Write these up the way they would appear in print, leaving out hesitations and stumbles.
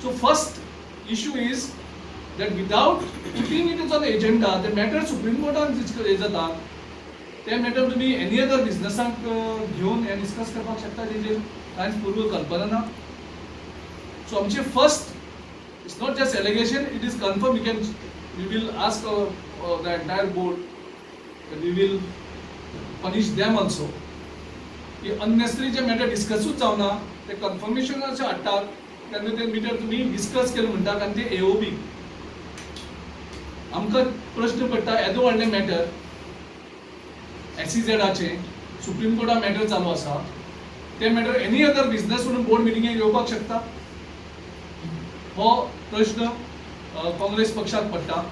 So first issue is that without putting it is on agenda, ते matter supreme कोर्टान जाता, ते matter तुमी any other बिजनसाक घेवन हें डिस्कस करपाक शकता, तेजेर कांयच पूर्व कल्पना ना. सो आमचे first, it's not just allegation, it is confirm. We will ask the entire board, we will punish them also की अननेसरी जे मॅटर डिस्कसूच जावना ते कन्फर्मेशनाचे हाडटात तेन्ना ते मिटर तुमी डिस्कस केले म्हणटात आनी ते एओबी. आमकां प्रश्न पडटा, येदो व्हडलें मॅटर एसईझेडाचें सुप्रीम कोर्टान मॅटर चालू आसा, ते मॅटर एनी अदर बिजनस म्हणून बोर्ड मिटिंगेक येवपाक शकता? हो प्रश्न काँग्रेस पक्षाक पडटा.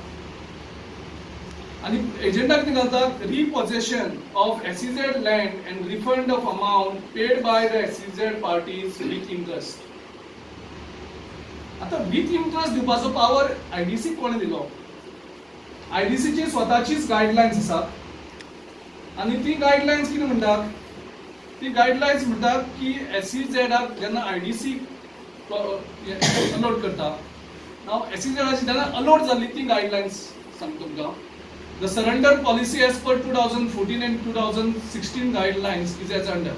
आनी एजेंडा कितें घालतात, repossession of SEZ land and refund of amount paid by the SEZ parties with interest. आतां विथ इंट्रस्ट दिवपाचो पावर आयडीसीक कोणें दिलो? आयडीसीची स्वताचीच गायडलायन्स आसात आनी ती गायडलायन्स कितें म्हणटात, ती गायडलायन्स म्हणटात की एसईझेडाक जेन्ना आयडीसी अलॉट करता, नाव एसईझेडाची जेन्ना अलॉट जाल्ली ती गायडलायन्स सांगता तुमकां. The surrender policy as per 2014 and 2016 guidelines is as under.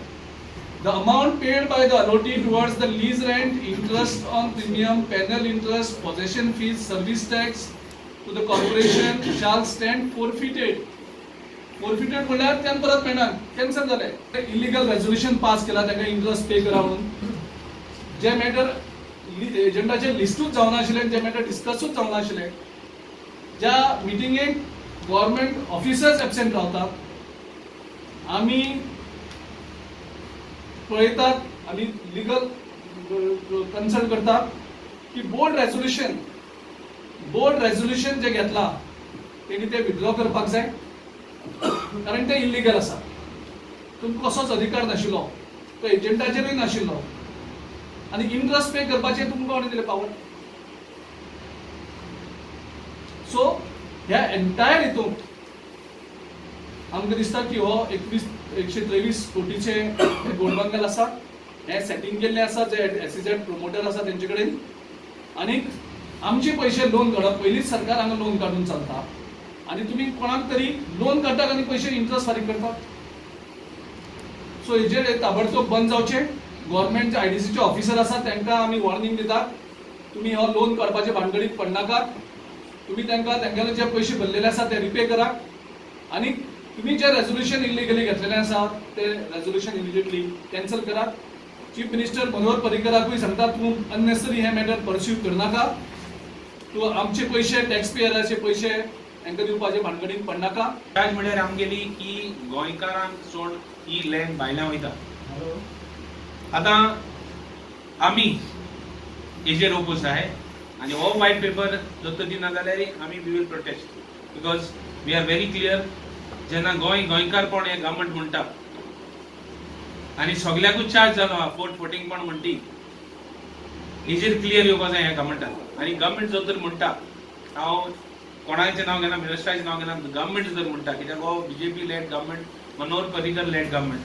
The amount paid by the allottee towards the lease rent, interest on premium, penal interest, possession fees, service tax to the corporation shall stand forfeited. Forfeited म्हणल्यार त्यान परत मेळना, cancel जालें. Illegal resolution pass केला ताका interest pay करा म्हणून. जे matter एजंडाचेर लिस्टूच जावनाशिल्लें, जे matter डिस्कसूच जावनाशिल्लें, ज्या मिटिंगेक गव्हर्मेंट ऑफिसर्स एबसेंट रावतात, आमी पळयतात, आमी लिगल कन्सल्ट करतात की बोर्ड रेजोल्युशन जे घेतला तेणी ते विथड्रॉ करपाक जाय, कारण ते इलिगल आसा. तुमकां कसोच अधिकार नाशिल्लो, तो एजंटाचेरूय नाशिल्लो आनी इंट्रस्ट पे करपाचें तुमकां कोणें दिलें पावर? सो ह्या एंटायर हितूंत आमकां दिसता की हो 123 कोटीचे गोडबंगल आसा, हें सेटींग केल्लें आसा जे एसईझेड प्रोमोटर आसा तेंचे कडेन. आनीक आमचे पयशे लोन काडप, पयलींच सरकार हांगा लोन काडून चलता आनी तुमी कोणाक तरी लोन काडटात आनी पयशे इंट्रस्ट फारीक करतात. सो हेजेर ताबडतोब बंद जावचें. गव्हर्मेंट जे आयडीसीचे ऑफिसर आसा तांकां आमी वॉर्निंग दितात, तुमी हो लोन काडपाचे भानगडीत पडनाकात. तुमी तांकां तेंगेले जे पयशे भरलेले आसा ते रिपे करात आनी तुमी जे रेजोल्युशन इलिगली घेतलेलें आसा ते रेजोल्युशन इमिजिएटली कॅन्सल करात. चीफ मिनिस्टर मनोहर पर्रीकराकूय सांगता, तूं अननेसरी हें मॅटर परस्यू करनाका. तूं आमचे पयशे, टॅक्स पेयराचे पयशे हांकां दिवपाचे भानगडीन पडनाका. चार्ज म्हळ्यार आमगेली की गोंयकारांक सोड ही लँड भायल्यान वयता. आतां आमी हेजेर ओपोज आहाय आनी हो व्हायट पेपर जर तर दिना जाल्यार आमी we will protest, because we are very clear. जेन्ना गोंय गोंयकारपण हें गव्हर्मेंट म्हणटा आनी सगल्याकूच चार्ज जालो आहा, फोर्ट फोटिंगपण म्हणटी, हेजेर क्लियर येवपा जाय ह्या गव्हर्मेंटान. आनी गव्हर्मेंट जर तर म्हणटा, हांव कोणाचें नांव घेना, मिनिस्टराचें नांव घेना, गव्हर्मेंट जर म्हणटा, कित्याक हो BJP led government, Manohar Parrikar led government,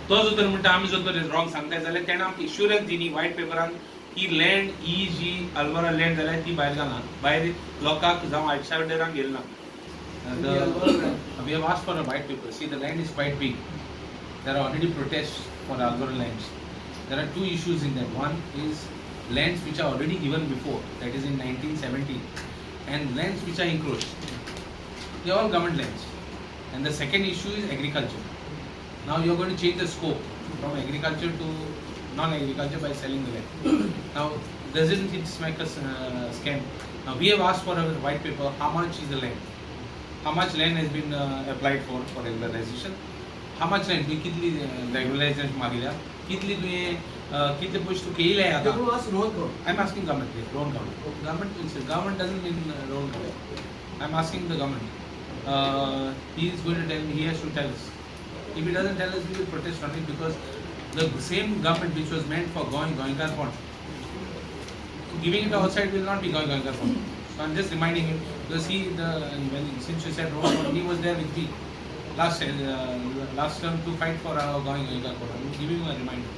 तो जर तर म्हणटा आमी जर तर रॉंग सांगताय जाल्यार तेणें आमकां इश्युरन्स दिनी व्हायट पेपरान की लँड ही जी अल्वारा लँड जाल्यार ती भायर घालना, भायर लोकांक जावं आउटसायडरांक गेल ना. We have asked for a white paper. See, the land is quite big. There are already protests for Alvaro lands. There are two issues in that. One is lands which are already given before, that is in 1970, and lands which are encroached. They are all government lands. And the second issue is agriculture. Now you are going to change the scope from agriculture to non-agriculture by selling the land. Now, doesn't it smack a scam? Now we have asked for a white paper, how much is the land? How much land has been applied for regularization? How much land तुवें कितली regularization मागल्या, कितली तुवें कितले पयशे तुका येयले आतां? I'm asking government, yes, Rohan government. Government will say, government doesn't mean Rohan government. I'm asking the government. He is going to tell me, he has to tell us. If he doesn't tell us, we will protest on it, because the same government which was meant for going Goenkarpon, giving it outside will not be going Goenkarpon. So I'm just reminding him, because he, the, and when, since you said Rohan, he was there with me last term to fight for our going Goenkarpon. I'm giving him a reminder.